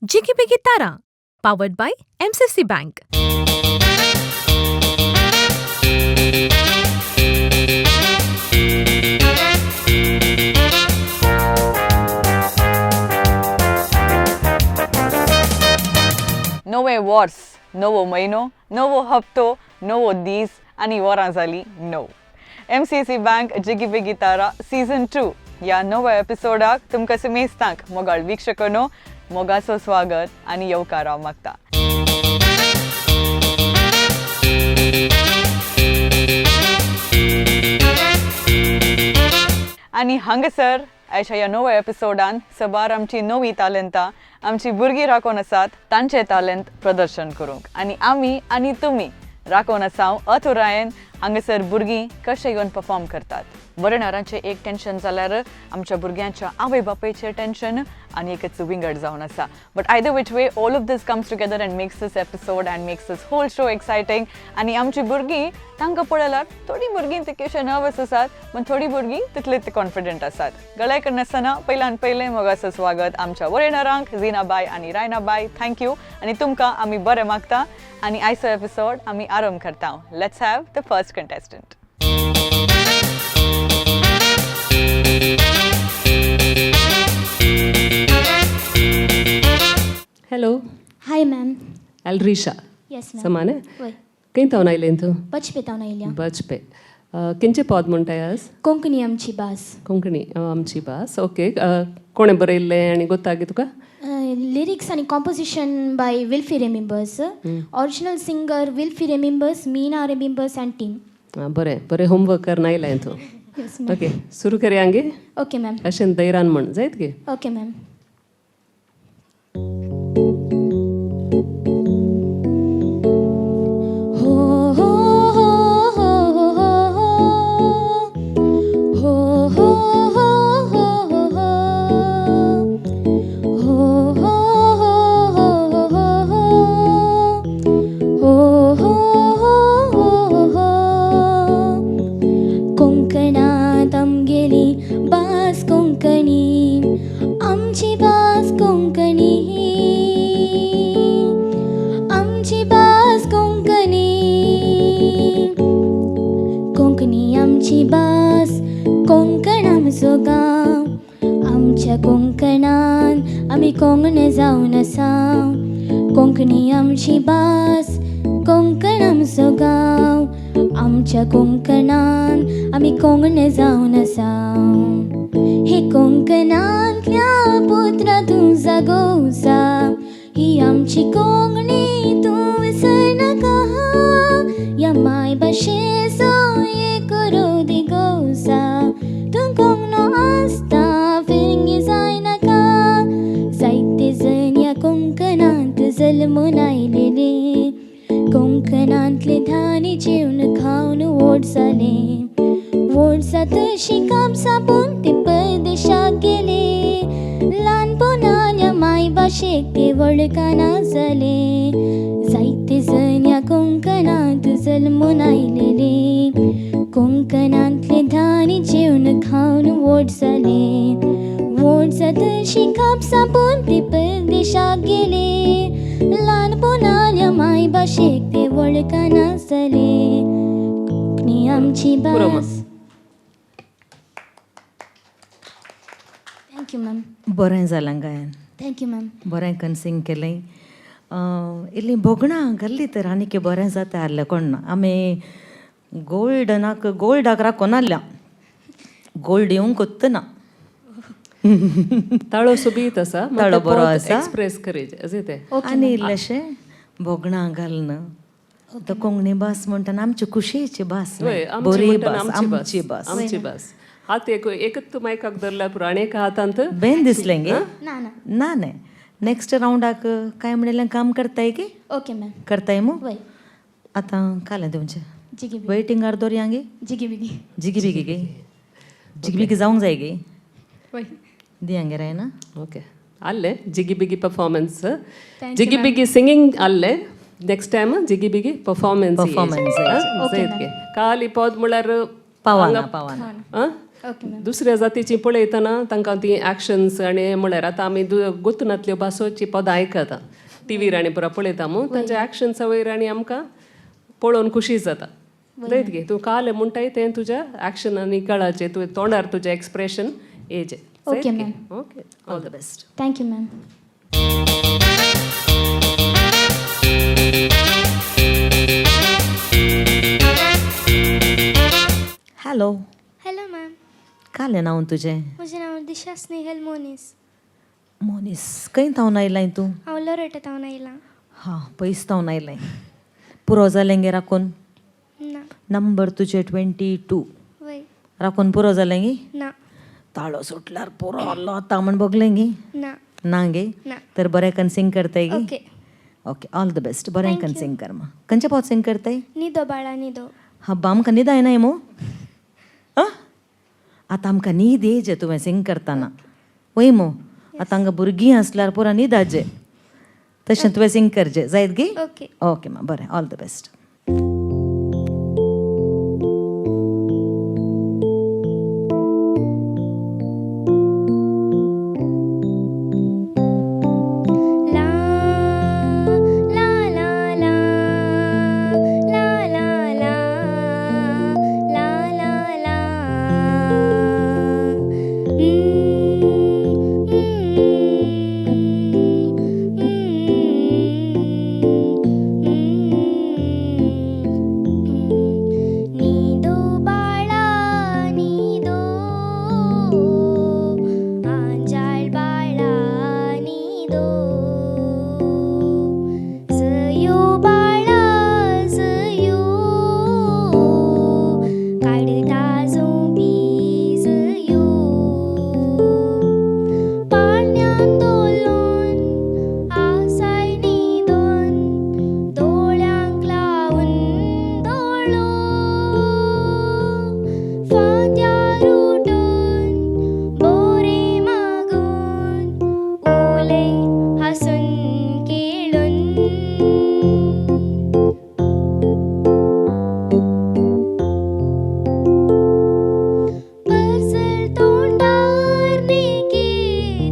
Jigibigi Tara, powered by MCC Bank. नवें वर्स, नवो म्हयनो, नवो हप्तो, नवो दीस आनी वरां जालीं णव. MCC bank Jigibigi Tara season 2 ह्या नव्या एपिसोडाक तुमकां समेस्तांक मोगाळ वीक्षकांनो मोगाचो स्वागत आनी येवकार हांव मागता. आनी हांगासर अशा ह्या नव्या एपिसोडान सबार आमची नवी तालेंतां, आमची भुरगीं राखून आसात तांचें तालेंत प्रदर्शन करूंक. आनी आमी आनी तुमी राखून आसा अथुरायन हांगासर भुरगीं कशें येवन परफॉर्म करतात. वरणारांचें एक टेंशन जाल्यार आमच्या भुरग्यांच्या आवय बापायचें टेंशन आनी एकच विंगड जावन आसा. But either which way, all of this comes together and makes this episode and makes this whole show exciting. आनी आमची भुरगीं तांकां पळयल्यार थोडीं भुरगीं तितकेशे नर्वस आसात, पूण थोडीं भुरगीं तितले कॉन्फिडंट आसात. गळ्या नासतना पयल्यान पयलें मोगाचो स्वागत आमच्या वरेणारांक, झिनाबाय आनी रायनाबाय. Thank you आनी तुमकां आमी बरें मागता आनी आयचो एपिसोड आमी आरंभ करता. Let's have the first contestant. Hello. Hi ma'am. Alrisha. Yes ma'am. समाने. वय. खंय थावन आयलें तूं? बचपे तावन आयल्या. बजपे. खंयचें पद म्हणटाय आज? कोंकणी आमची भास. कोंकणी आमची भास. ओके, कोणें बरयल्लें आनी गोत्ता गे तुका? लिरिक्स आनी composition by Wilfy Rebimbus, original singer Wilfy Rebimbus, Meena Rebimbus and team. आं, बरें बरें, होमवर्क करन आयलें तूं. Yes ma'am. Okay, सुरू करया गे. Okay ma'am. अशें धैर्यान म्हण जायत गे. Okay ma'am. हो हो हो हो हो हो हो हो हो हो हो हो हो हो हो. कोंकणात आमगेली भास कोंकणी, आमची भास कोंकणी, आमची भास कोंकणी. कोंकणी आमची भास, कोंकण आमचो गांव. आमच्या कोंकणान आमी कोंकणे जावन आसा. कोंकणी आमची भास, कोंकण आमचो गांव. आमच्या कोंकणान आमी कोंकणे जावन आसा. हे कोंकणांतल्या पुत्रा तूं जागोवचा, ही आमची कोंकणी तूं विसरनाका. ह्या माय भाशेचो एक दिगोवचा, तूं कोंकणो आसता फिरंगी जायनाका. जायते जण ह्या कोंकणांत जल्मून आयलेले, कोंकणांतले धानी जेवन खावन व्हड जाले. व्हड जातशी काम सापून ते परदेशाक गेले. ल्हानपणान माय भाशेक ते वळखना जाले. जायते जण ह्या कोंकणांत जल्मून आयलेले, कोंकणांतले धानी जेवन खावन व्हड जाले. व्हड जातशी खाप सापून ते परदेशाक गेले. ल्हानपणान माय भाशेक ते वळखना जाले. कोंकणी आमची पुरो. भास. Thank you ma'am. बरें जालां गायन. Thank you ma'am. बरें कन्सींग केलें. इल्ली भोगणां घाल्ली तर आनीक बरें जाता आहलें. कोण ना, आमी गोल्डनाक गोल्डाक राखून आहल्या, गोल्ड येवंक ना. ताळो सोबीत आसा. ताळो बरो आसा. एक्सप्रेस करीत अशें तें. आनी इल्लेशें भोगणां घालून. आतां कोंकणी भास म्हणटना आमची खुशयेची भास वय, न्हय, आमची बरी म्हणटना भास. आमची आमची भास. भास. आमची भास. हात एक एकच मायकाक धरल्यार पुरो आनी एका हातांत. बेन दिसलें गे. ना ना. ना न्हय, नेक्स्ट रावंडाक काय म्हणलें काम करताय की? Okay ma'am. करताय मू? वय. आतां कालें तुमचें. जिगी बिगी. वेटिंगार दवरया गे. जिगी बिगी. जिगी बिगी गे, जिगी बिगी जावंक जाय गे. वय. दियांगे रायना. ओके, आल्ले जिगी बिगी परफॉर्मन्स. Thank you, जिगी बिगी सिंगींग आल्ले, नेक्स्ट टायम जिगी बिगी परफॉर्मन्स. Performance. काली पद म्हळ्यार पावाना पावाना. आं. Okay ma'am. दुसऱ्या जातीची पळयतना तांकां ती एक्शन्स आनी म्हळ्यार आतां आमी गोतनांतल्यो भासोची पदां आयकता टिवीर आनी पुरा पळयता मू, तांचे एक्शन्सा वयर आनी आमकां पळोवन खुशी जाता. जायत गे तूं काल म्हणटाय तें तुज्या एक्शन आनी कळाचें तुवें तोंडार तुजें expression येचें. Okay ma'am. Okay, all the best. Thank you ma'am. Hello. Hello ma'am. कालें नांव तुजें? म्हजें नांव दिशा स्नेहल मोनीस. मोनीस, खंय थावन आयलाय तूं? हांव लोरेटा थावन आयलां. हां, पयस थावन आयलाय. पुरो जालें गे राखून? ना. नंबर तुजे 22. वय. राखून पुरो जालें गे? ना. ताळो सुटल्यार पुरो आहलो आतां म्हण बोगलें गे? ना. ना गे? ना. तर बरें कन सिंग करताय गे? Okay. Okay, all the best. बरें Thank कन you. सिंग कर मा. खंयचे पावट सिंग करताय? निदो बाळा निदो. हा, आमकां न्हीद येनाय मू. आं, आतां आमकां न्हीद येयचे तुवें सिंग करतना वय मू. आतां हांगा भुरगीं आसल्यार पुरो न्हिदाचे, तशें तुवें सिंग करचें जायत गे? ओके. ओके मा, बरें, ऑल the best. ला ला ला ला ला ला ला ला ला ला. नीदो बाळा नीदो, आंजाळ बाळा नीदो, जयो बाळा जयो, काडटा झोंपी जयो, पाळण्यान दोलोन आसाय न्हिदोन, दोळ्यांक लावन दोळो, फांत्यार उठून बोरें मागून, उलय हांसून खेळून. परजळ तोंडार नेकी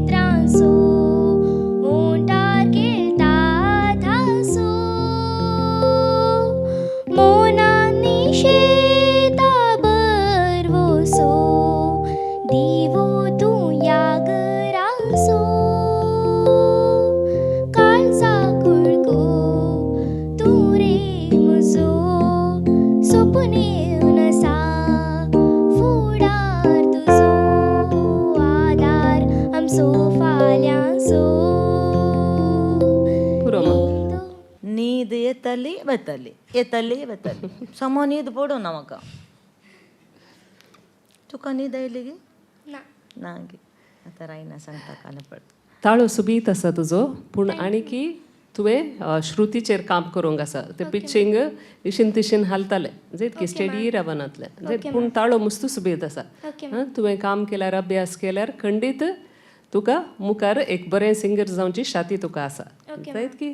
त्रासो, ओंठार खेळटा हांसो, मोनान निशेता बरवसो, दिवो तूं ह्या घरासो, काळजा कुडको तूं रे म्हजो, सोपून येवन आसा फुडार तुजो, आदार आमचो फाल्यांचो. पुरो मा. न्हीद येतली वतली, येतली वतली, समा न्हीद पडना म्हाका. तुका न्हीद आयली गे? ना. ना गे? आतां रायना सांगता काल पड. ताळो सुबीत आसा तुजो, पूण आनी की तुवें श्रुतीचेर काम करूंक आसा. तें पिचिंग इशीन तिशीन हालतालें जायत की, स्टेडी रावनातलें जायत, पूण ताळो मस्तू सुबीत आसा. ओके. आं, तुवें काम केल्यार, अभ्यास केल्यार खंडीत तुका मुखार एक बरें सिंगर जावची शाती तुका आसा. जायत की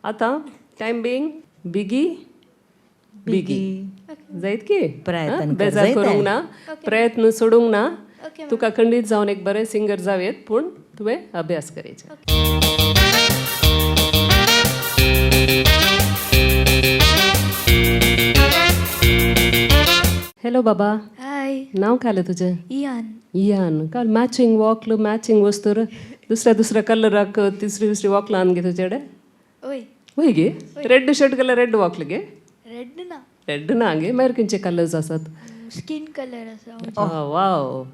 आतां टायम बिंग बिगी बिगी जायत की. प्रयत्न आं, कर, बेजार जायत करूंक ना, प्रयत्न सोडूंक ना. ओके. तुका खंडीत जावन एक बरें सिंगर जावयेत, पूण तुवें अभ्यास करायचें. हॅलो बाबा. हाय. नाव काय तुजें? इयान. इयान, काल मॅचिंग वॉकल मॅचिंग वस्तूर, दुसऱ्या दुसऱ्या कलराक तिसरी दुसरी वॉकल आन गे तुजेडे. वय. वय गे, रेड शर्ट घाल्यार रेड वॉकल गे? रेड ना. रेड ना गे, मागीर खंयचे कलर्स आसात? स्कीन कलर आसा. वाव,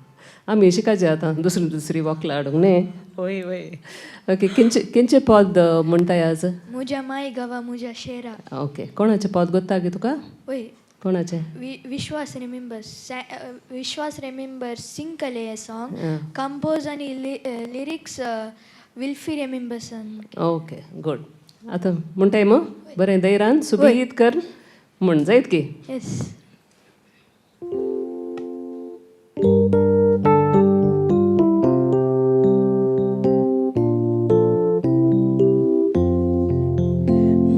आमी शिकाचे आतां दुसरी दुसरी वॉकलां हाडूंक न्ही. वय वय. ओके, किंचे किंचे पद म्हणटाय आज? मुज्या माय गांवा मुज्या शेरा. ओके, कोणाचें पद गोत्ता गे तुका? वय. कोणाचें? विश्वास रिमेंबर्स, विश्वास रिमेंबर्स सिंग केले हे सॉंग, कंपोज आनी लिरिक्स विल्फी रेमिंबर्सान. Okay, good. आतां म्हणटाय मग बरें धैरान सुबीत कर म्हण जायत की. येस.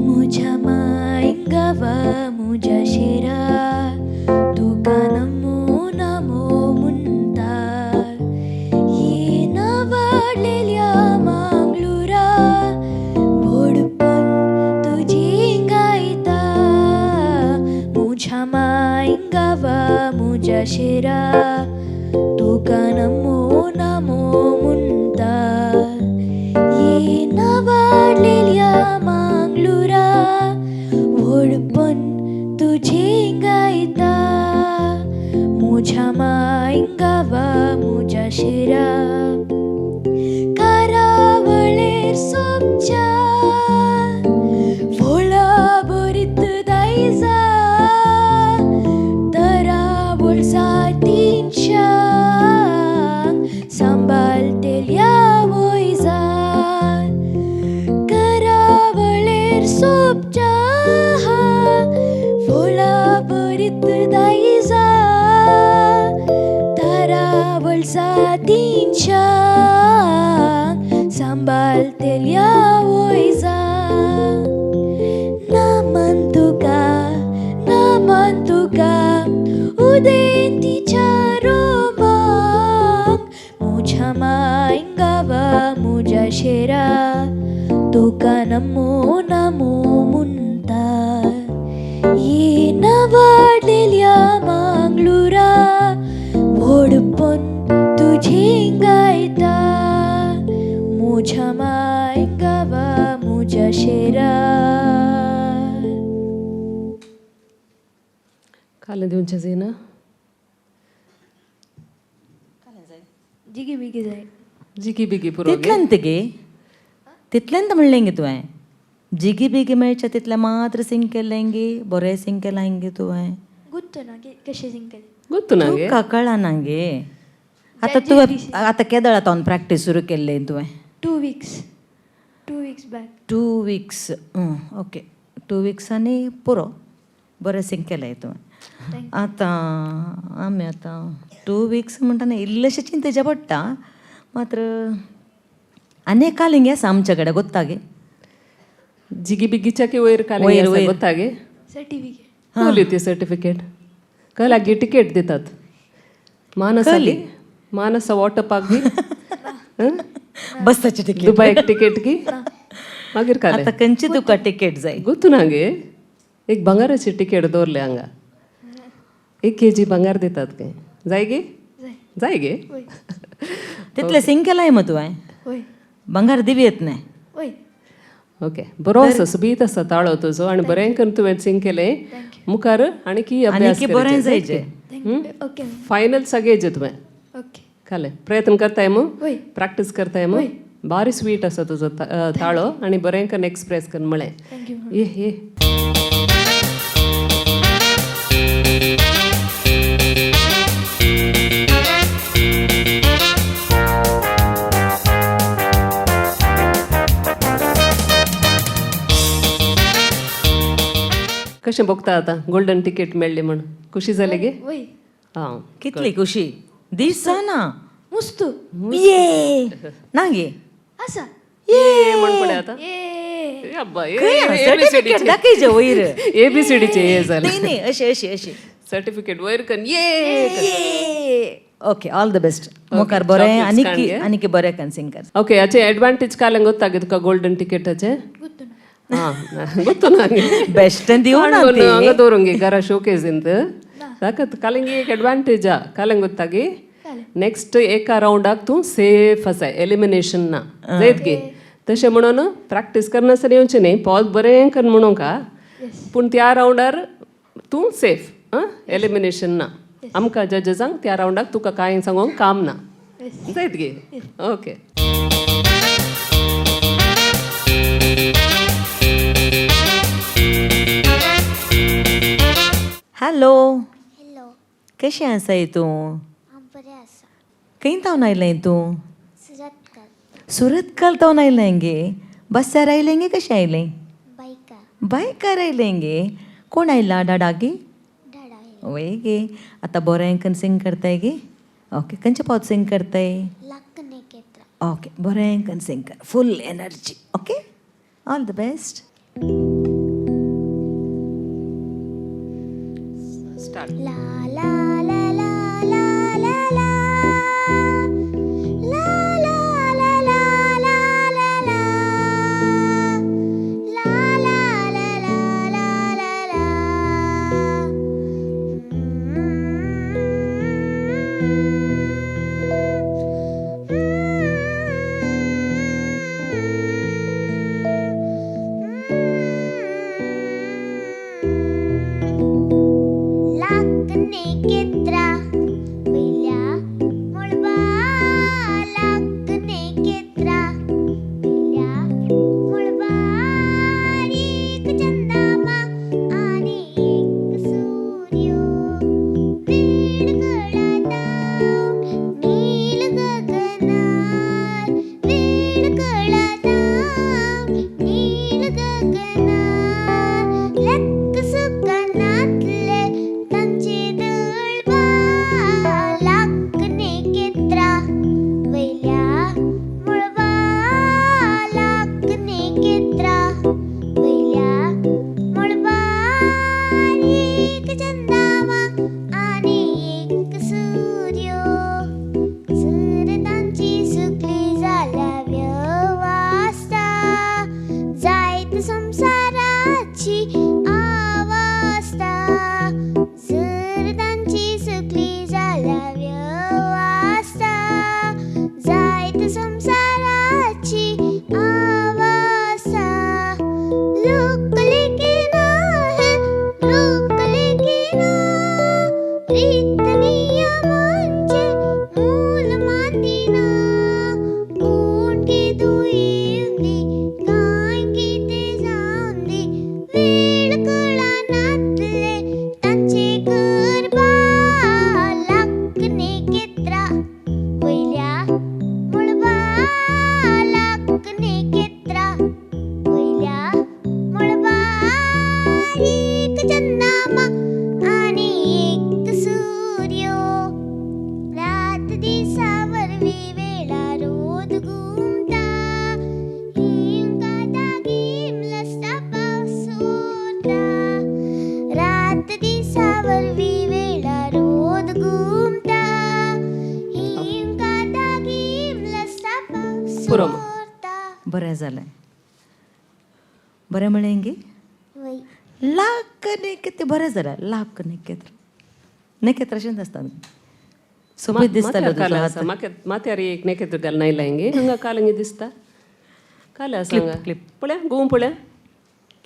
मुझ्या मांयगांवा मुझ्या शेरा, तुका नमो नमो म्हणटा. मुझ्या शेरा तुका नमो नमो म्हणटा येना वाडलेल्या मांगलुरा व्हडपण तुझें गायता मुझ्या मांयगांवा मुझ्या शेरा कारावळेर सोबच्या व्होळा भरीत दायजा तरावळ जातींच्या सांबाळटेल्या वयजा करावळेर सोबच्या व्होळा भरीत दायजा तारावळ जातींच्या सांबाळटेल्या वयजा नमन तुका नमन तुका उदेंतीच्या रोमांक मुझ्या मांयगांवा मुझ्या शेरा तुका नमो नमो म्हणटा येना वाडलेल्या मांगलुरा व्हडपण तुझें गायता मुझ्या मांयगांवा मुझ्या शेरा. कालें दिवचें जायना. जिगी बिगी जाय. जिगी बिगी पुरो. तितल्यान ते गे, तितल्यान म्हणलें गे तुवें जिगी बिगी मेळचे तितलें मात्र सिंग केलें गे, बरें सिंग केलां गे तुवें. गुत्त ना कशें सिंग केलें. गोत्तु ना गे. तुका कळना गे आतां तुवें आतां केदळ आतां प्रॅक्टीस सुरू केल्लें तुवें? 2 weeks, 2 weeks back. 2 weeks, okay. 2 विक्सांनी पुरो बरें सिंग केलें तुवें. आतां आमी आतां 2 विक्स म्हणटा न्ही इल्लेशें चिंतेचें पडटा मात्र. आनी एक कालिंग आसा आमचे कडेन गोत्ता गे. जिगी बिगीच्या वयर कालें वयर, आसा वयर. गोत्ता गे. सर्टिफिकेट. कोली ती सर्टिफिकेट कलागी टिकेट दितात मानस कली? मानस वॉटर पार्क बी बसाची टिकेट. दुबय टिकेट की मागीर कालें. आतां खंयची तुका टिकेट जाय? गोत्तु ना गे, एक भांगाराची टिकेट दवरले हांगा, 1 केजी भांगार दितात खंय. जाय गे? जाय. जाय गे. वय. तितलें सिंग केलाय मग तुवें? वय. भांगार दिवी येत न्ही. वय. ओके, बरो आसा, सुबीत आसा ताळो तुजो आनी बरें करून तुवें सिंग केलें. मुखार आनी की अभ्यास. आनी की बरें जायचे. Thank you. Okay. Final सगळे तुवें. ओके. खालें प्रयत्न करताय मग? वय. प्रॅक्टीस करताय मग? बारी स्वीट आसा तुजो ताळो आनी बरें करून एक्सप्रेस करून म्हळें. Thank you. ये ये कशें भोगता आतां गोल्डन टिकेट मेळ्ळी म्हण? खुशी जाली गे? वय. आं. कितली खुशी दिसना. मुस्तू. ये ना गे. आसा. ये म्हण पळय आतां. ये. ए अब्बा, ए. सर्टिफिकेट दाखयचे वयर. ए बी सी डीचे ए जालें. न्ही न्ही, अशें अशें अशें. सर्टिफिकेट वयर करून ये. ओके, ऑल the best मुखार बरें. chocolates आनी काण घे. आनी बरें कन सिंग कर. ओके, हाचे एडवांटेज कालें गोत्ता गे तुका गोल्डन टिकेटाचे? गुत्तु ना. आं, गोत्तु ना गे. बेस्ट दिवना. काणकोण हांगा दवरूंक गे घरा शोकेजींत ताका. कालेंगी एक एडवांटेज आ कालें गोत्ता गे, नेक्स्ट एका रावंडाक तूं सेफ आसाय, एलिमिनेशन ना जायत गे. तशें म्हणून प्रॅक्टीस करनासतना येवचें न्ही, पॉज बरें करून म्हणूंक आ, पूण त्या रावंडार तूं सेफ आं, एलिमिनेशन ना. आमकां जजसांक त्या रावंडाक तुका कांय सांगोंक काम ना जायत गे. ओके. हॅलो. हॅलो. कशें आसाय तूं? हांव बरें आसा. खंय तावन आयलें तूं? सुरतकल. सुरतकल तावन आयलें गे? बसार आयलें गे, कशें आयलें? बायकार. बायकार आयलें गे? कोण आयला, डाडा गे? डाडा. वय गे. आतां बरें कन सिंग करताय गे. ओके, खंयचे पावत सिंग करताय? लाखने केत्र. ओके, बरें कन सिंग कर, full energy. Okay, all the best. Start. La la la la la la la la la la la la la la la la la la la la. बरें जालें. बरें म्हणलें गे? लाख नेकेत्र बरें जालें. लाख नेकेत्र नेकेत्र अशेंच आसता, सोबीत दिसतालो तुजो हात. माथ्यार एक नेकेत्र घालून आयलां गे, हांगा कालंगी दिसता. काल आसा हांगा पळया, गोव पळया,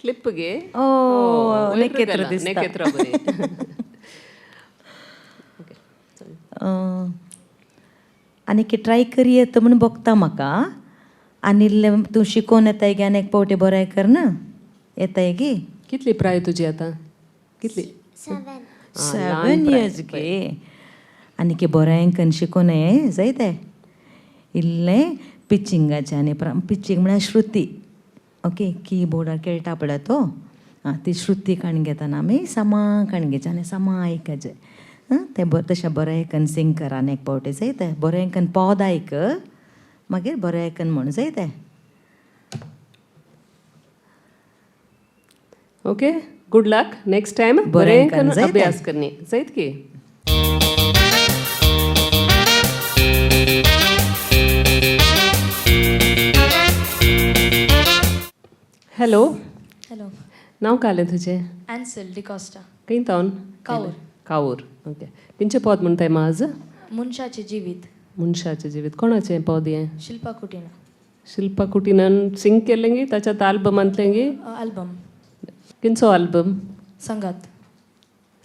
क्लिप गे. ओ नेकेत्र दिसता. नेकेत्र बरें. आनी ट्राय करयेत म्हूण भोगता म्हाका. आनी इल्लें तूं शिकोवन येताय गे, आनी एक पावटी बरें करना येताय गे. कितली प्राय तुजी आतां? कितली? 7 इयर्स गे. आनी की बरें कन्न शिकोवन ये जायते. इल्लें पिचिंगाचें आनी पिचींग म्हळ्यार श्रुती. ओके, किबोर्डार खेळटा पळय तो, आं ती श्रुती काण घेतना आमी समा काण घेवचें आनी समा आयकचें. आं तें बरें तशें बरें कन्न सिंग कर आनी एक पावटी जायते. बरें कन्न पद आयक, मागीर बरें कन्न म्हण जायते. Okay, good luck next time. बरें कन्न अभ्यास करनी जायत की. हॅलो. हॅलो. नांव कालें तुजें? एन्सल डिकॉस्टा. खंय तावन? कावूर. कावूर. ओके, खंयचें पद म्हणटाय माज? मनशाचें जिवीत. मनशाचें जिवीत. कोणाचें पद हें? शिल्पा कुटिना. शिल्पा कुटिनान सिंग केल्लें गी ताच्या आल्बमांतलें गी? आल्बम. खंयचो आल्बम? सांगात.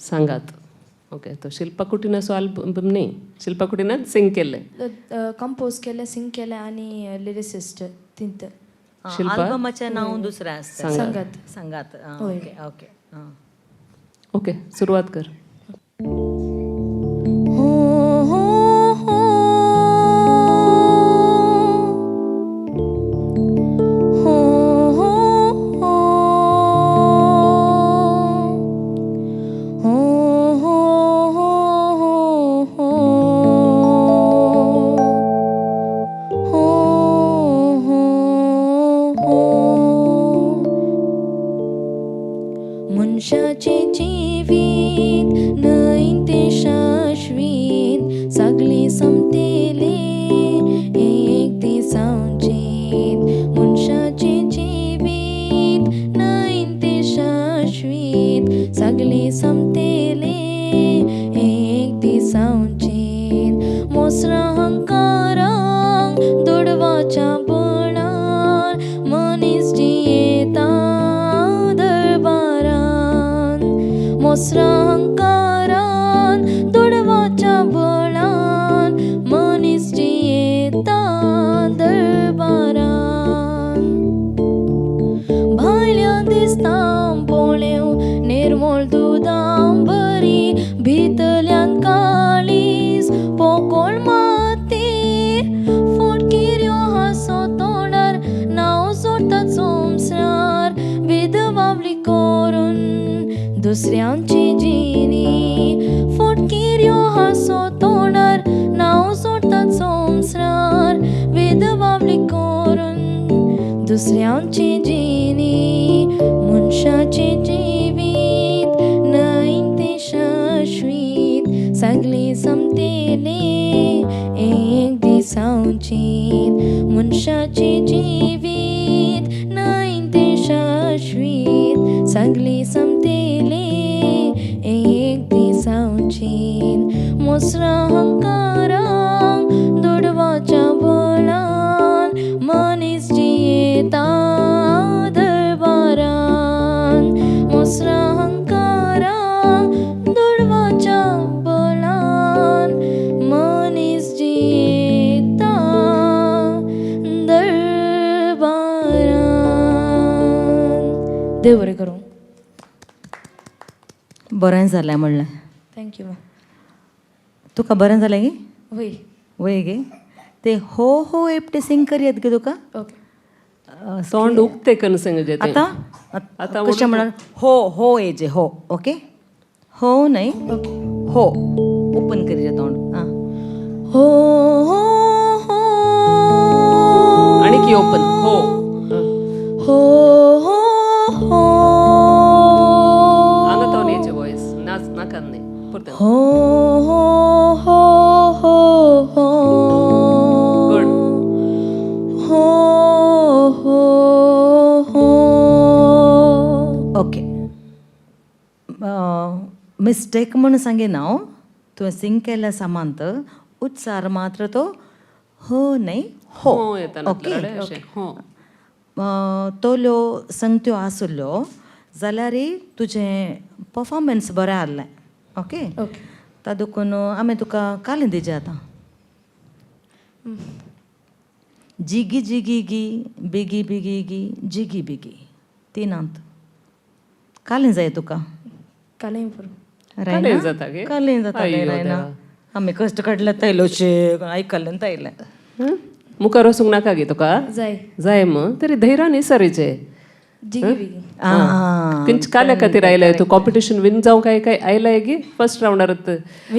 सांगात. ओके, तो शिल्पा कुटिनाचो आल्बम न्ही, शिल्पा कुटिनान सिंग केल्लें, कंपोज केलें, सिंग केलें आनी लिरिसिस्ट तिंत. शिल्पा आल्बमाचें नांव दुसरें आसता. सांगात. सांगात. ओके ओके ओके, सुरवात कर. मनशाचें जिवीत न्हय तें शाश्वीत, सगळें सोंपतलें एक दिसाचें. मनशाचें जिवीत न्हय तें शाश्वीत, सगळें सोंपतलें एक दिसाचें. मोसरा हंकारांक दुडवाच्या बळार मनीस जियेता दरबारान. मोसरा हंकारान दुडवाच्या बळान मनीस जियेता दरबारान. भायल्या दिसता पळेव निर्मळ दुदां बरी, भितरल्यान काळीज पोकोळ माती. फुटकिऱ्यो हांसो तोंडार नांव सोडटा संवसार, विधवावली करून दुसऱ्यांची जिणी. फुटकिऱ्यो हांसो तोंडार नांव सोडटा संवसार, विधवावली करून दुसऱ्यांची जिणी. मनशाचें जिवीत न्हय तें शाश्वीत, सगळें सोंपतलें एक दिसाचें. मनशाचें जिवीत न्हय तें शाश्वीत, सगळें सोंपतलें एक दिसाचें. मोसरा हंकारांक दुडवाच्या बळान मनीस जियेता दरबारान. मोसरा हंकारांक दुडवाच्या बळान मनीस जियेता दरबारान. देव बरें करूं. बरें जालें म्हणलें. Thank you ma'am. तुका बरें जालें गे? वय. वय गे. ते हो हो एकटें सिंग करयेत गे तुका? ओके. तोंड उक्तें करून सांगचें तें. आतां आतां कशें म्हणल्यार हो हो येजे हो. ओके, हो न्हय, हो ओपन करीजे तोंड. आं हो हो हो. आनी की ओपन हो. हो हो हो. हांगा तो येचे वॉयस नाच नाका न्ही परतें. हो हो हो हो हो. गुड. हो हो ओके, मिस्टेक म्हणून सांगिना हांव, तुवें सिंग केलें सामांत उच्चार मात्र तो ह न्हय हो. हो येता ओके. अशें हो. तोल्यो संगत्यो आसल्यो जाल्यारय तुजें पफॉर्मन्स बरें आहलें. ओके, ता देखून आमी तुका कालें दिजे आतां. जिगी जिगी गी बिगी बिगी गी जिगी बिगी तिनांत कालें जाय तुका. कालें पुरो. कालें जाता गे? कालें जाता आय्यो रायना. देवा. आमी कश्ट काडले तयलोचे आयकलें तयलें. मुखार वचूंक नाका गे तुका? जाय. जाय मग तरी धैर्यान सरीचे. जिगी बिगी. खंयच्या काल्या खातीर आयलाय तूं? कॉम्पिटिशन विन जावं काय काय आयलाय गे? फर्स्ट रावंडारत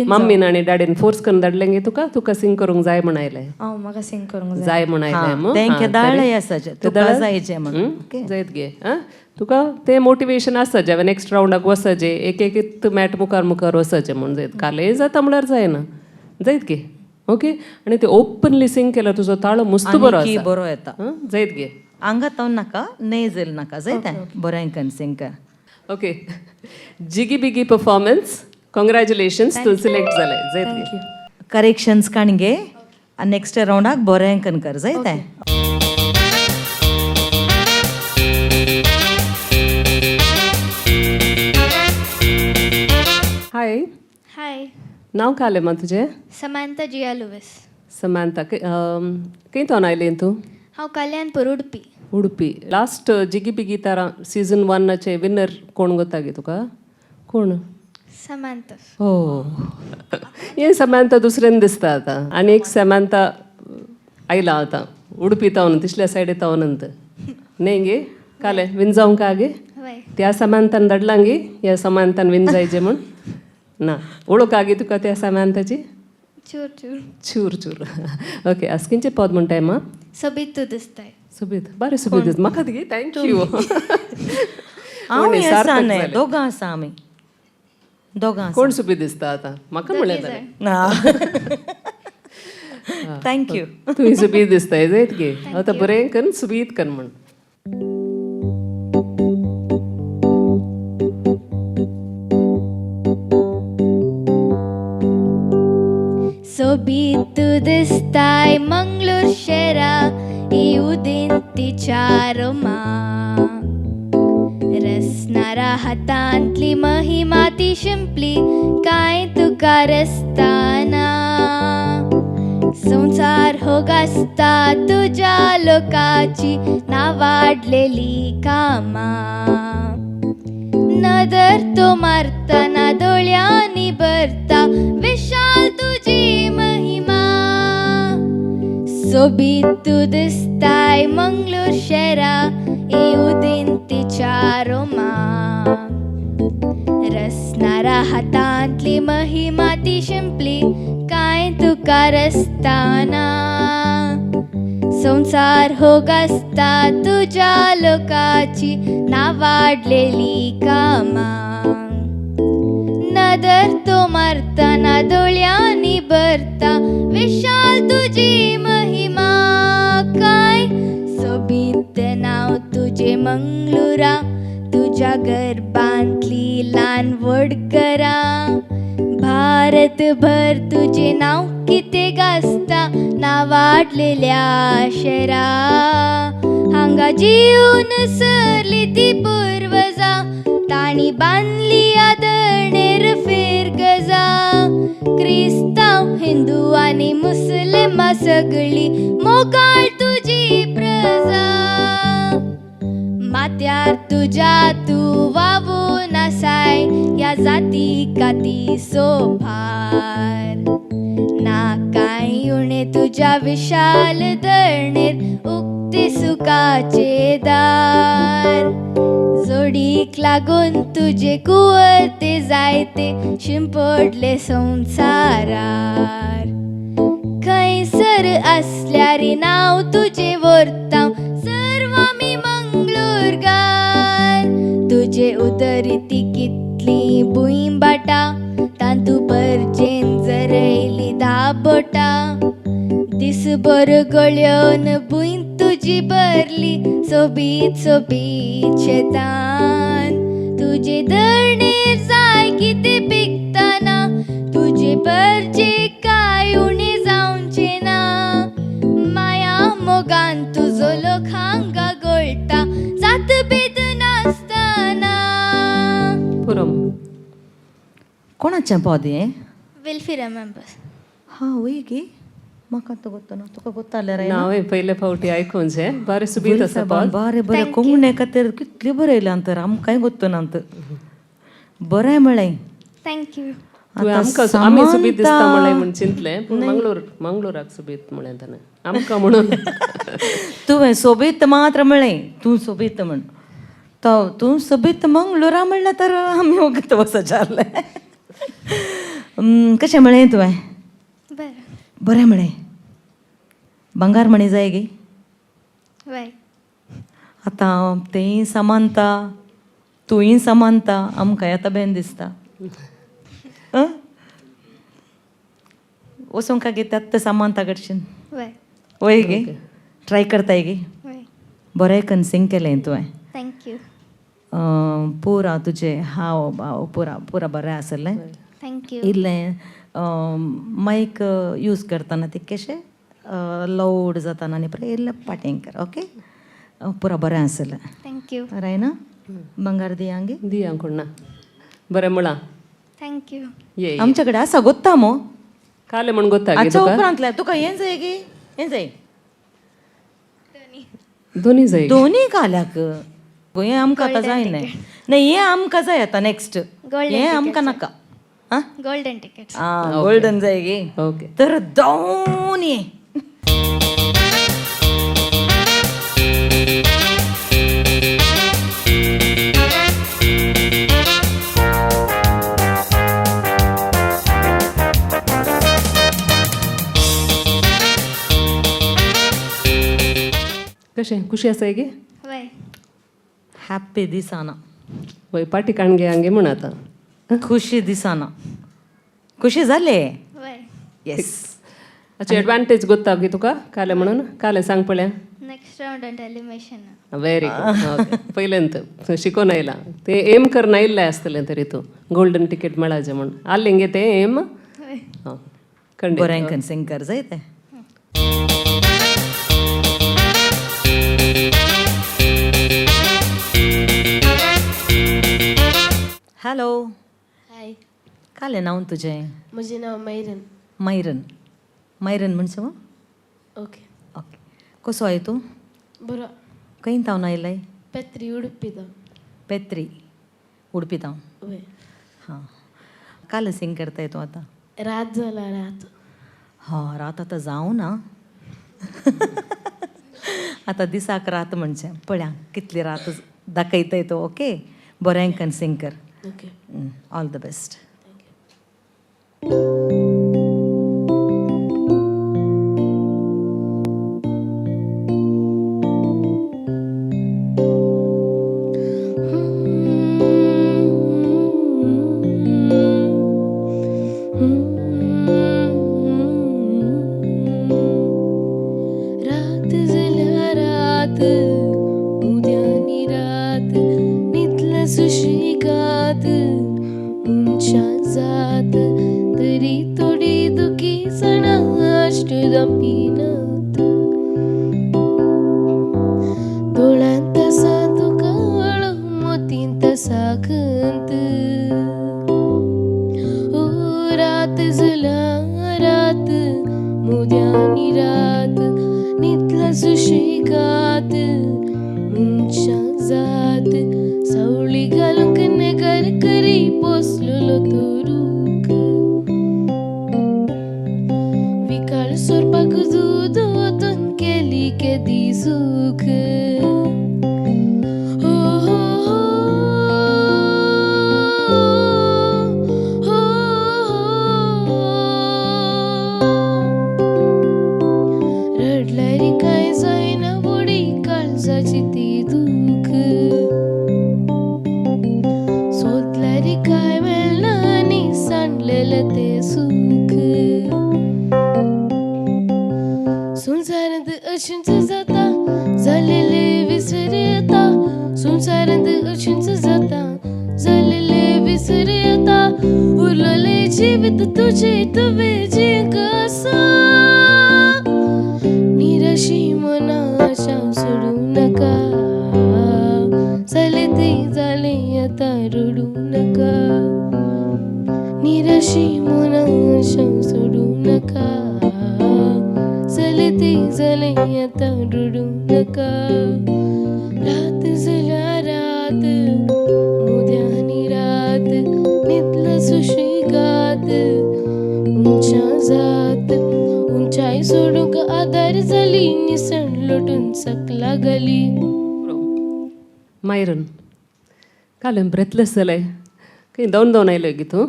मम्मीन आनी डॅडीन फोर्स करून धाडलें गे तुका, तुका सिंग करूंक जाय म्हण आयलाय? हांव म्हाका सिंग करूंक जाय. जाय म्हण आयलाय मग. तेंके तरी दाळ आसाचे तुका जायचें म्हणून. हं? जायत गे. आं, तुका तें मोटिवेशन आसा जेन्ना नेक्स्ट रावंडाक वचचें, एक एक मॅट मुखार मुखार वचचें म्हूण जायत. कालय जाता म्हळ्यार जायना, जायत गे. ओके, आनी ते ओपनली सिंग केल्यार तुजो ताळो मस्त बरो आनी आसा. बरो येता. हं? जायत गे. आंगात हांव नाका नेजेल नाका जायत बरें कन सिंग कर. ओके, जिगी बिगी परफॉर्मन्स, कॉंग्रॅच्युलेशन्स, तूं सिलेक्ट जालें. जायत गे. करेक्शन्स काण घे आनी नेक्स्ट रावंडाक बरें कन कर जायत. हाय. हाय. नांव कालें मा तुजें? समांता जिया लुवीस. समांता, खंय तोन आयलें तूं? हांव कल्याणपूर, उडपी. उडपी. लास्ट जिगी बिगी तारा सीझन वनाचे विनर कोण गोता गे तुका? कोण? समांता. हो, हे समांता दुसऱ्यान दिसता आतां. आनी एक समांता आयला आतां उडपी तावन, तिसल्या सायडी तावनंत न्ही गे? कालें विन जावंक का गे? वय. त्या समांतान धाडलां गे ह्या समांतान विन जायचे म्हूण ना? वळख गे तुका त्या समांताची? चूर चूर. चूर चूर. ओके, आज खंयचें पद म्हणटाय मा? सोबीत तूं दिसताय. सोबीत, बरें सोबीत दिसता म्हाका गे. Thank you. हांव हें आसा न्हय, दोगां आसा आमी, दोगां. कोण सोबीत दिसता आतां म्हाका म्हणलें जालें. Thank you. तुवें सोबीत दिसताय जायत गे. आतां बरें कन्न सोबीत कन्न म्हण. सोबीत तूं दिसताय मंगळूर शेरा ही उदेंतीच्या रोमा, रसनारा हातांतली महिमा ती शिंपली कांय तुका रसताना. संवसार हो गाजता तुज्या लोकाची ना वाडलेली कामां. नदर तो मारतना दोळ्यांनी भरता विशाल तुजी महिमा. सोबीत तूं दिसताय मंगळूर शेरा ही उदेंतीच्या रोमा, रसनारा हातांतली महिमा ती शिंपली कांय तुका रसताना. संवसार हो गाजता तुज्या लोकाची ना वाडलेली कामां. नदर तो मारतना दोळ्यांनी भरता विशाल तुजी महिमा. काय सोबीत नांव तुजें मंगळुरा, तुज्या गर्भांतली ल्हान व्हड घरां, भारतभर तुजें नांव कितें गाजता ना वाडलेल्या शेरा. हांगा जीवन सरली ती पुर्वजां, तांणी बांदली आदरणेर फिरगजा. क्रिस्तांव हिंदू आनी मुस्लिमां सगळीं मोगाळ तुजी प्रजा. माथ्यार तुज्या तूं वावून आसाय ह्या जाती काती सोभार, ना कांय उणें तुज्या विशाल धरणेर उक्ते सुखाचे दार. जोडीक लागून तुजे कुवते जायते शिंपडले संवसारार. खंयसर आसल्यार नांव तुजें व्हरता सर्व आमी मंगळूरगार. तुजे उदरती कितली भूंय बाटा, तांतू परजेन जरयली दाबोटा. दिसभर गळयोन भूंय तुजी भरली सोबीत सोबीत शेतान. तुजे धरणेर जाय कितें पिकतना, तुजे परजे काय उणें जावचें ना. माया मोगान तुजो लोकांक गोळटा, जात भेद नासतना. पुरो. कोणाचें पद हें? विल्फी रेमेंबर्स. हा वय गे, म्हाका आतां गोत्तो ना, तुका गोत्तालें रे? नांव पयले फावटी आयकूंचें, बरें सुबीत आसा पद. बरें बरें, कोंकणे खातीर कितलें बरयलां तर, आमकांय गोत्तो ना तर. बरें म्हळें. Thank you. तुवें आमकां आमी सुबीत दिसता म्हणलें म्हूण चिंतलें, पूण मंगळूर मंगळूराक सुबीत म्हणलें ताणें, आमकां म्हणून. तुवें सोबीत मात्र म्हळें, तूं सोबीत म्हण, तो तूं सोबीत मंगळुरा म्हणलें तर आमी वगत वचचारलें. कशें म्हळें तुवें? बरें. बरें म्हळें. भांगार म्हणी जाय गे? वय. आतां तेंय समानता, तूंय समानता, आमकांय आतां बेन दिसता. वचोंक गे त्यात समानता कडशीन. वय. वय गे, ट्राय करताय गे? वय. बरें कन्सींग केलें तुवें. Thank you. पुरा तुजें हाव भाव पुरा पुरा बरें आसलें. Thank you. इल्लें मायक यूज करतना तितकेशें लावड जाताना आनी पळय इल्लें पाटें कर. ओके, पुरा बरें आसलें. Thank you. रायना बंगार दिया गे. दिया कोण ना, बरें म्हळां. Thank you. ये आमच्या कडेन आसा गोत्ता मो काले म्हण गोत्ता गे आतां तुका? उपरांतलें तुका हें जाय गे, हें जाय. दोनी जाय. दोनी काल्याक हें आमकां आतां जाय न्हय. न्हय, हें आमकां जाय आतां नेक्स्ट, हें आमकां नाका. आं गोल्डन टिकेट. आं, गोल्डन जाय गे. ओके. तर दोनी. कशें खुशी आसाय गे? वय. हॅप्पी दिसाना. वय, पाटी काणगे हांगे म्हण आतां. खुशी दिसाना, खुशी जाले. वय. येस. हाची एडवांटेज गोत्ता गे तुका काले म्हणून? काले सांग पळया. Next round and elimination. Very good. Okay, पयल्यांत शिकोन आयला ते एम करना आयिल्लें आसतलें तरी तूं गोल्डन टिकेट मेळाचें म्हूण आसलें गे तें एम. हां, खंडीत. बरें कन्सींग कर जाय तें. हॅलो. हाय. कालें नांव तुजें? म्हजें नांव मैरन. मैरन. मैरन म्हणचो? ओके. ओके, कसो आहे तूं? बरो. खंय तावन आयलाय? पेत्री, उडपी तावन. पेत्री उडपी तावन. वय. हां, काल सिंग करताय तूं आतां? रात जाला रात. हां, रात आतां जावं ना, आतां दिसाक रात म्हणचें. पळया कितली रात दाखयताय तूं. ओके, बरें कन्सींग कर. Okay. All the best. रात जाल्या रात, उद्यानी रात, न्हिदला सुशेगाद, मनशां जात तरी थोडी दुखी सणां अश्ट दापिनात. दोळ्यांत आसा तुका अळू, मोतींत आसा खंत. ओ रात जाल्या रात, मुद्यानी रात, न्हिदला सुशेगाद, मनशां जात, सावळी घालूंक नेगार करी पोसलेलो तो रूख. विकाळ सोरपाक दूद ओतून केली केदी सूख. हो हो हो हो. रडल्यार कांय जायना, व्हडी काळजाची ती दूख. सोदल्यार कांय मेळना आनी सांडलेलें तें सूख. संवसारांत अशेंच जाता, जालेलें विसर येता. संवसारांत अशेंच जाता, जिवीत तुजे तुवें जिंक आसा निराशी मना आशा सोडूं नाका जालें तें जालें आतां रडूं नाका निराशी मना आशा सोडूं नाका जालें तें जालें आतां रडूं नाका रात जाल्या रात मुद्यानी रात न्हिदला सुशेगाद उंचा जात उंचाय सोडूंक आदार जाली निसण लोटून सकला घाली. मायरन, काल ब्रेथलेस जालें, खंय दोन दोन आयलो गी तूं?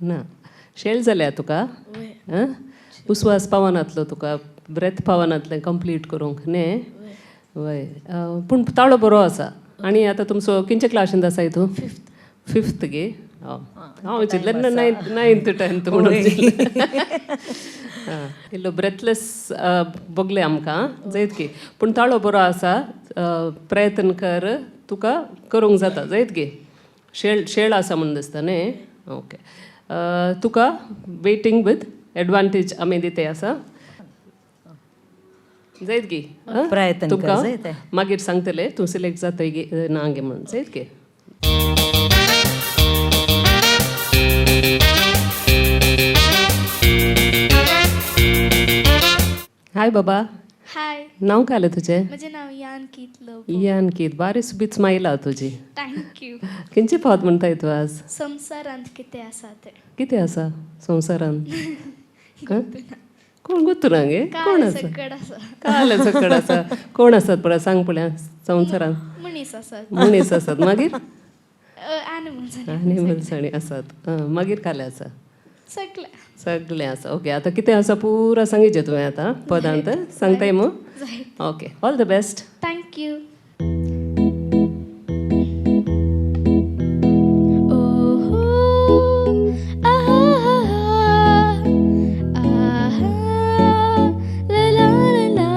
ना शेळ जाल्या तुका? आं, उस्वास पावनातलो तुका, ब्रेथ पावनातलें कंप्लीट करूंक न्ही? वय, पूण ताळो बरो आसा. आनी आतां तुमचो किंचे क्लासींत आसाय तूं? फिफ्थ गे? हांव चिंतलें नायन्थ, नायन्थ टेंथ म्हणून चिंतलें. इल्लो ब्रेथलेस बगलें आमकां जायत की, पूण ताळो बरो आसा. प्रयत्न कर, तुका करूंक जाता जायत गे. शेळ शेळ आसा म्हूण दिसता न्ही? ओके, तुका वेटींग विथ एडवांटेज आमी दिते आसा जायत गी. प्रयत्न कर, तुका जायत. मागीर सांगतले तूं सिलेक्ट जातय गे ना गे म्हणून जायत गे. हाय बाबा. हाय. नांव काय आलें तुजें? म्हजें नांव यान कीत लोबो. यान कीत, बारी सुबीत स्मायला तुजी. Thank you. खंयचे फावत म्हणटाय तूं आज? संवसारांत कितें आसा तें. कितें आसा संवसारांत? कोण गोत्तू ना गे? कोण आसा? सकड आसा. काल सकड आसा. कोण आसात पळय सांग पळया संवसारांत? मनीस आसात. मनीस आसात, मागीर? एनिमल्स. एनिमल्स आनी आसात. मागीर काले आसा? सगळे. सगळें आसा. ओके, आतां कितें आसा पुरा सांगिचें तुवें आतां पदांत सांगताय मू? Okay, all the best. Thank you. ओहो आहा आहा ला ला ला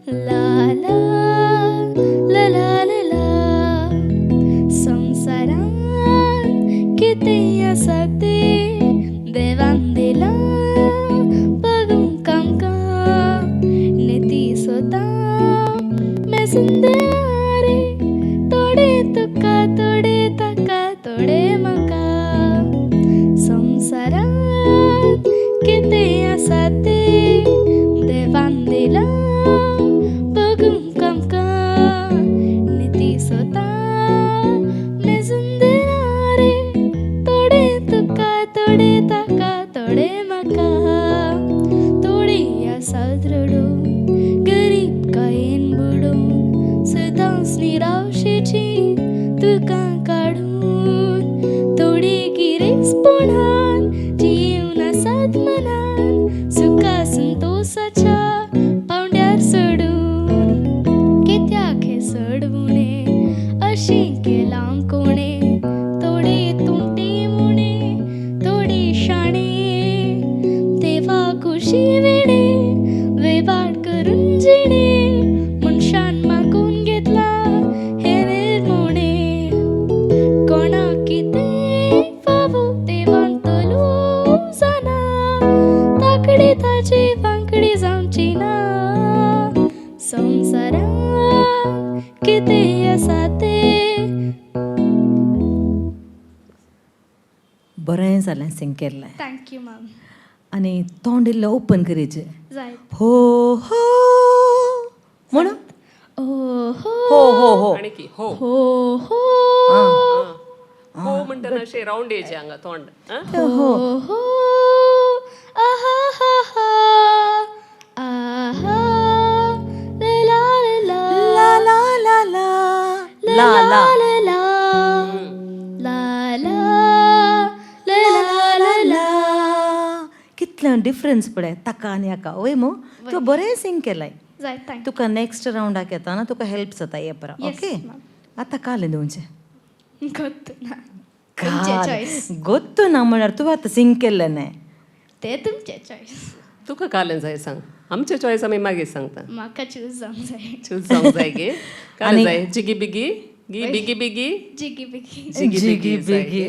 ला ला ला ला ला ला. संवसारांत कितें आसा तें देवान दिलां बगूंक आमकां, निती सोता मेजून दिलां रे, थोडे तुका थोडे ताका थोडे म्हाका. संवसारांत कितें आसा तें देवान दिलां बगूंक आमकां, निती सोता मेजून दिलां रे, थोडे तुका थोडे ताका थोडे म्हाका. थोडी आसात रडून गरीब कायेन बुडून, सदांच निराशेची तुका काडून, थोडी गिरेस्तपणान जिवन आसात मनान, सुखा संतोसाच्या पावंड्यार सोडून. कित्याक हें सोडवणें अशें केलां कोणें, थोडे तुमटे मुणे थोडे शाणे, देवा खुशी विणे वेवार करून जिणे, मनशान मागून घेतला हें निर्मोणें. कोणाक कितें फावो देवान तलो जाणा, ताकडी ताजी वांकडी जावची ना. संवसारांत कितें आसा तें. बरें जालें सिंग केल्लें. Thank you ma'am. आनी तोंड इल्लें ओपन करीचे. जाय. हो हो म्हणून. ओ हो. हो हो हो. आनी की हो हो हो. हो म्हणटना अशें रावंड येयचें हांगा तोंड. आं? हो हो आहा हा हा आहा ला ला ला ला ला ला ला ला ला ला ला ला ला ला ला. कितलें डिफरन्स पळय ताका आनी हाका. वय मू, तूं बरें सिंग केलाय. जाय, thank तुका नेक्स्ट रावंडाक येताना तुका हेल्प जाता हे परा. ओके, आतां कालें दिवचें? गोत्तू ना, तुमचें चॉयस. गोत्तू ना म्हळ्यार तूं आतां सिंग केल्लें न्हय. तें तुमचें चॉयस. तुका कालें जाय सांग, आमचे चॉयस आमी मागीर सांगता. म्हाका चूज जावंक जाय. चूज जावंक जाय गे. कालें जाय? जिगी बिगी गी बिगी बिगी. जिगी बिगी. जिगी जिगी बिगी जाय बिगी. गे.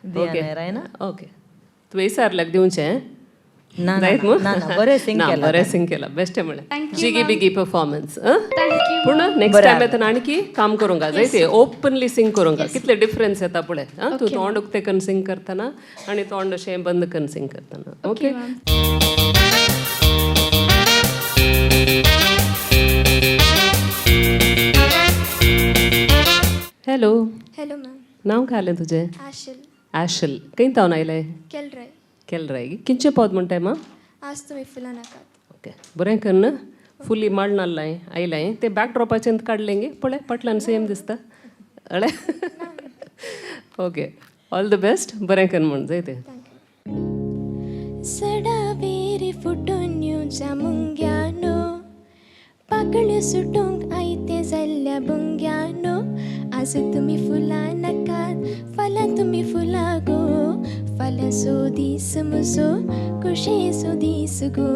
दिया ओके ना? ओके. तुवें विचारल्याक दिवचें ना, ना, जायत ना, मू? ना, ना, बरें sing ना, केलां बरें ताणें. सिंग केलां बेश्टें म्हणलें Thank you, जिगी ma'am. बिगी परफॉर्मन्स Thank you, पूण नेक्स्ट बरें टायम येतना आणखी काम करूंक जाय ते ओपनली सिंग करूंक कितले डिफरन्स येता पळय आं तूं तोंड उक्तें करून सिंग करतना आनी तोंड अशें बंद करून सिंग करतना okay ma'am. Hello hello ma'am. नांव काय तुजें? आशिल. आशल. खंय तावन आयलें? केलराय. केलराय. किंचे पद म्हणटाय मा? आज तुमी फुलां नाकात. ओके, बरें कन्न फुली माळनाल्लाय आयलाय ते बॅकड्रॉपाचें काडलें गे पळय पटल्यान सेम दिसता अळे. ओके, ऑल the best, बरें कन्न म्हण जाय तें. सडावेर फुटून येवच्या मुंग्यानो, पाकळ्यो सुटूंक आयतें जाल्ल्या बुंग्यानो, आज तुमी फुलां नाकात फाल्यां तुमी फुलां गो, फाल्यां सो दीस म्हजो खोशयेचो दीस गो,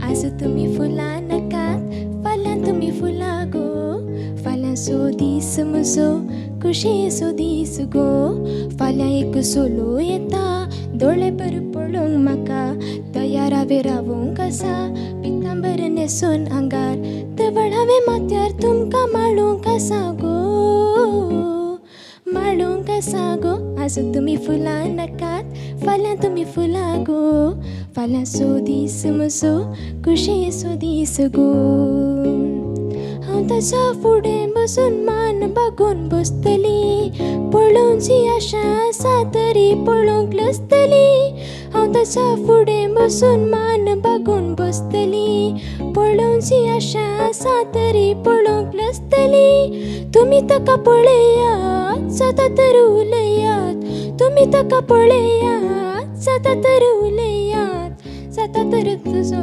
आज तुमी फुलां नाकात फाल्यां तुमी फुलां गो, फाल्यां सो दीस म्हजो खोशयेचो दीस गो, फाल्यां एक सोलो येता दोळे भर पळोवंक म्हाका, तयार हांवें रावूंक आसा पितांबर न्हेसून आंगार, तवळ हांवें माथ्यार तुमकां माळूंक आसा गो, माळूंक आसा गो, आज तुमी फुलां नाकात फाल्यां तुमी फुलां गो, फाल्यां सो दीस म्हजो खोशयेचो दीस गो, हांव ताच्या फुडें बसून मान बागोवन बसतली, पळोवची आशा आसा तरी पळोवंक लजतली, हांव ताच्या फुडें बसून मान बागोवन बसतली, पळोवची आशा आसा तरी पळोवंक लजतली, तुमी ताका पळयात जाता तर उलयात, तुमी ताका पळयात जाता तर उलयात, जाता तर तुजो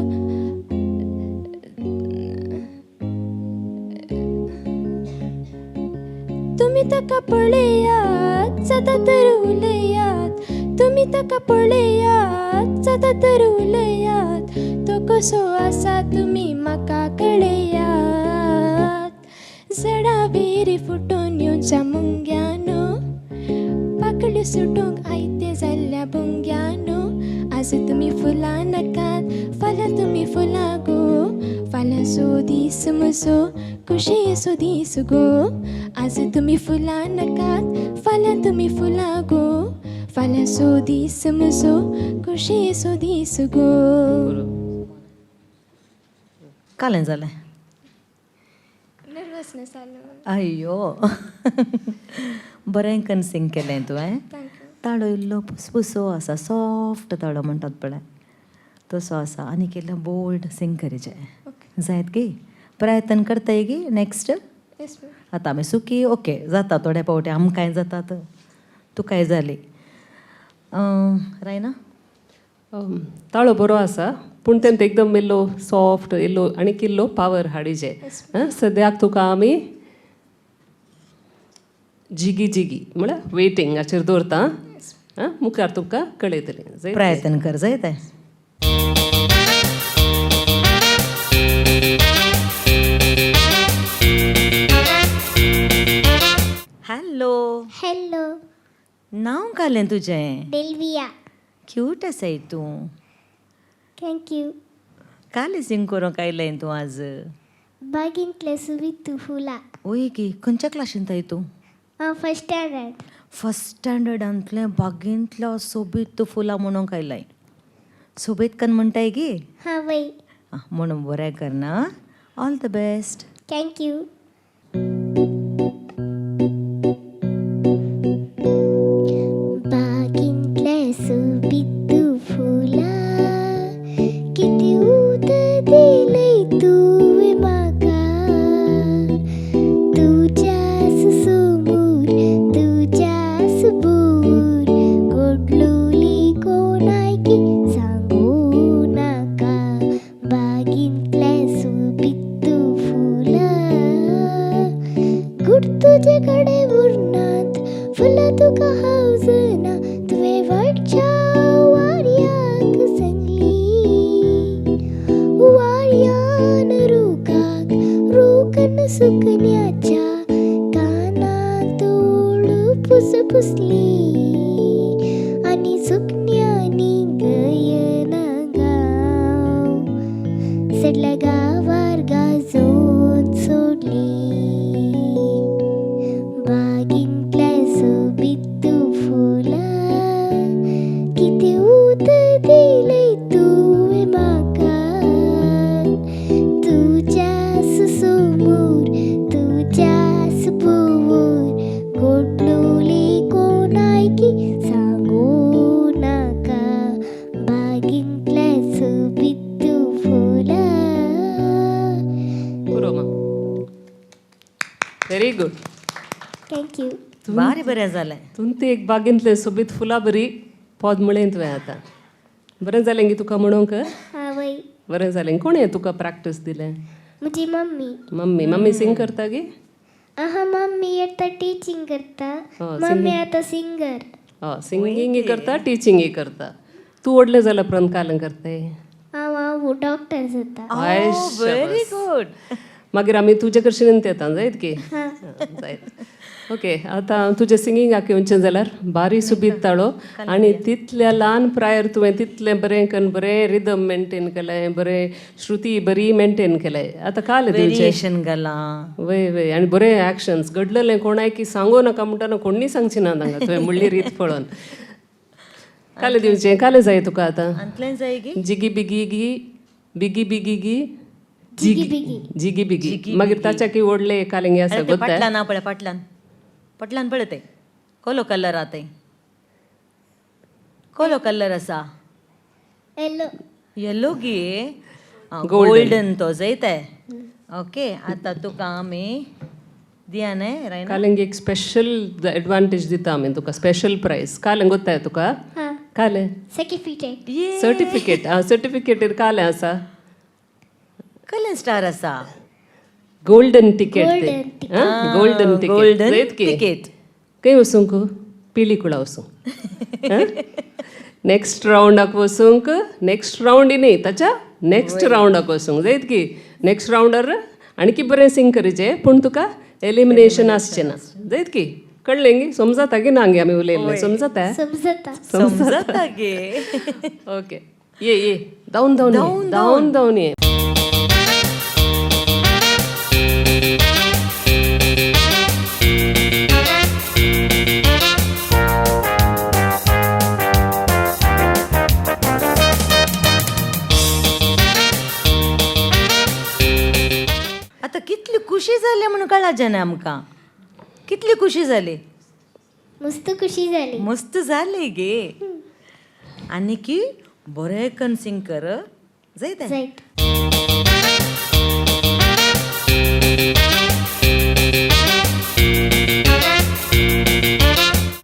तुमी ताका पळयात जाता तर उलयात, तुमी ताका पळयात जाता तर उलयात, तो कसो आसा तुमी म्हाका कळयात, जडावेर फुटून येवच्या मुंग्यानो, पाकळ्यो सुटूंक आयतें जाल्ल्या बुंग्यानो, आज तुमी फुलां नाकात फाल्यां तुमी फुलां गो, फाल्यां सो दीस म्हजो खोशयेचो दीस गो, आज तुमी फुलां नाकात फाल्यां तुमी फुलां गो, फाल्यां सो दीस म्हजो खोशयेचो दीस गो. कालें जालें? नर्वसनेस आलो. अय्यो, बरें कन्न सिंग केलें तुवें. Thank you. ताळो इल्लो पुसपुसो आसा, सॉफ्ट ताळो म्हणटात पळय तसो आसा, आनी इल्लो बोल्ड सिंग करीचे जायत गी, प्रयत्न करताय गी नेक्स्ट. Yes ma'am. आतां आमी सुकी ओके जाता थोडे फावटी आमकांय जातात, तुकाय जाली रायना. ताळो बरो आसा पूण तें एकदम इल्लो सॉफ्ट इल्लो आनी इल्लो पावर हाडीचे. सद्याक तुका आमी जिगी जिगी म्हळ्यार वेटिंगाचेर दवरता आं, मुखार तुमकां कळयतलें. प्रयत्न कर जाय तें. हॅलो. हॅलो. नांव घालें तुजें? डेल्विया. क्यूट आसाय तूं. Thank you. कालें सिंग करूंक आयलें तूं आज? बागींतले सुबीत फुलां. ओय गी, खंयच्या क्लासींत तूं? हांव फर्स्ट स्टँडर्ड. फर्स्ट स्टँडर्डांतलें बागेंतल्या सोबीत फुलां म्हणूंक आयलाय. सोबीत कन्न म्हणटाय गी? हां वय. आं, म्हणून बरें करना. All the best. Thank you. बागींतले सोबीत फुलां कितें उतर दिलें तुवें म्हाका, तुज्याच समोर तुज्याच बोर गोडलोली कोणायकी सांगू नाका, बागींतले सोबीत फुलां गुड तुजे कडेन उरनात, फुलां तुका हावजना, तुवें वटच्या वाऱ्याक सांगली, वाऱ्यान रुखाक रुखान सुकण्याच्या कानांत उडू पुसपुसली आनी सुकण्यांनी Thank you. बारी बरें जालें. तुमती एक बागेंतलें सोबीत फुलां बरी पद म्हळें तुवें आतां. बरें जालें गे तुका म्हणूंक? हा वय. बरें जालें. कोणें तुका प्रॅक्टीस दिलें? म्हजी मम्मी. मम्मी. मम्मी सिंग करता गे? आहा, मम्मी आतां टिचींग करता. हय, मम्मी आतां सिंगर. हय, सिंगींगय करता, टिचिंगय करता. तूं व्हडलें जाल्या उपरांत कालें करताय? हांव हांव डॉक्टर जाता. Very good. मागीर आमी तुजे कडशीन येता जायत की जायत. ओके, आतां तुजें सिंगिंगाक येवचें जाल्यार बारी सुबीत ताळो आनी तितल्या ल्हान प्रायर तुवें तितलें बरें कन्न बरें रिदम मेनटेन केलें, बरें श्रुती बरी मेनटेन केलें. आतां काल दिवचें वेरिएशन घालां. वय वय, आनी बरें एक्शन्स घडलेलें कोणाय की सांगू नाका म्हणटा, कोण्णी सांगची ना तांकां तुवें म्हणली रीत पळोवन. काले दिवचें, काले जाय तुका आतां? अंतलें जाय गी? जिगी बिगी गी बिगी बिगी गी जिगी बिगी. जिगी बिगी. मागीर ताच्या की व्हडलें कालिंगे आसा अरे ते गोत्ता. पाटलान आ पळय, पाटलान पाटलान पळय, ते कोलो कलर आ, ते कोलो कलर आसा. येलो. येलो गे? गोल्डन तो जायत. ओके, आतां तुका आमी दिया न्हय रायना. कालिंग एक स्पेशल एडवांटेज दिता आमी तुका, स्पेशल प्रायस. कालें गोत्ताय तुका? हा. कालें? सर्टिफिकेट. सर्टिफिकेट. आं, सर्टिफिकेटीर कालें आसा? कलर स्टार आसा. Golden ticket. Golden golden ticket. Golden जायत की? तिकेट. खंय वचूंक? पिलीकुळा वचूंक. नेक्स्ट रावंडाक वचूंक. नेक्स्ट रावंड न्ही, ताच्या नेक्स्ट रावंडाक वचूंक जायत की. नेक्स्ट रावंडार आणखी बरें सिंग करीचें, पूण तुका एलिमिनेशन आसचें ना जायत की. कळ्ळें गी? समजता की ना गे आमी उलयल्लें समजता? समजता. समजता गे. ओके, ये ये, धांवन धांवन ये, धांवन धांवन ये. आतां कितली खुशी जाली म्हणून कळाचें ना आमकां. कितली खुशी जाली? मस्त खुशी जाली. मस्त जाली गे. आनी की बरें कन सिंग कर जायत. जायत.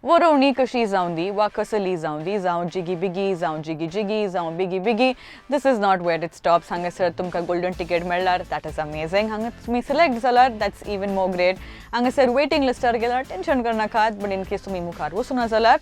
वरोवणी कशी जावं दी वा कसली जावं दी, जावं जिगी बिगी, जावं जिगी जिगी, जावं बिगी बिगी, this is not where it stops. हांगासर तुमकां गोल्डन टिकेट मेळ्ळ्यार that is amazing. हांगा तुमी सिलेक्ट जाल्यार that's even more great. हांगासर वेटींग लिस्टार गेल्यार टेंशन करनाकात, बट इन केस तुमी मुखार वचूना जाल्यार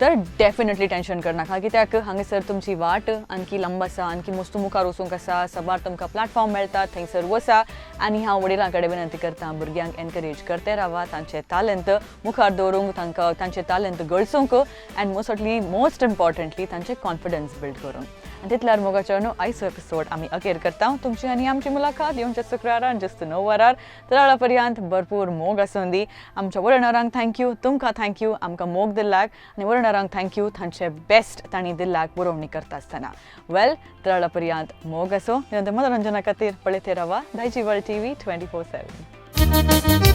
तर डेफिनेटली टेंशन करनाका, कित्याक हांगासर तुमची वाट आणखी लांब आसा, आणखी मस्त मुखार वचूंक आसा. साबार तुमकां प्लॅटफॉर्म मेळटा, थंयसर वचा. आनी हांव वडिलां कडेन विनंती करता, भुरग्यांक एनकरेज करते रावा, तांचे तालंत मुखार दवरूंक, तांकां तांचे तालंत गळसूंक, एंड मोस्टली मोस्ट इम्पॉर्टंटली तांचे कॉन्फिडन्स बिल्ड करूंक. आनी तितल्यार मोगाचो न्हू आयचो एपिसोड आमी अखेर करता. तुमची आनी आमची मुलाखत येवच्या शुक्रारान जस्त 9 वरार. तराळा पर्यंत भरपूर मोग आसून दी. आमच्या वडणारांक thank you, तुमकां thank you आमकां मोग दिल्ल्याक, आनी वडणारांक thank you तांचे बेस्ट तांणी दिल्ल्याक बरोवणी करता आसतना. वेल, तराळा पर्यंत मोग आसूं. मनोरंजना खातीर पळयते रावा दायजी वर्ल्ड टीव्ही 24/7.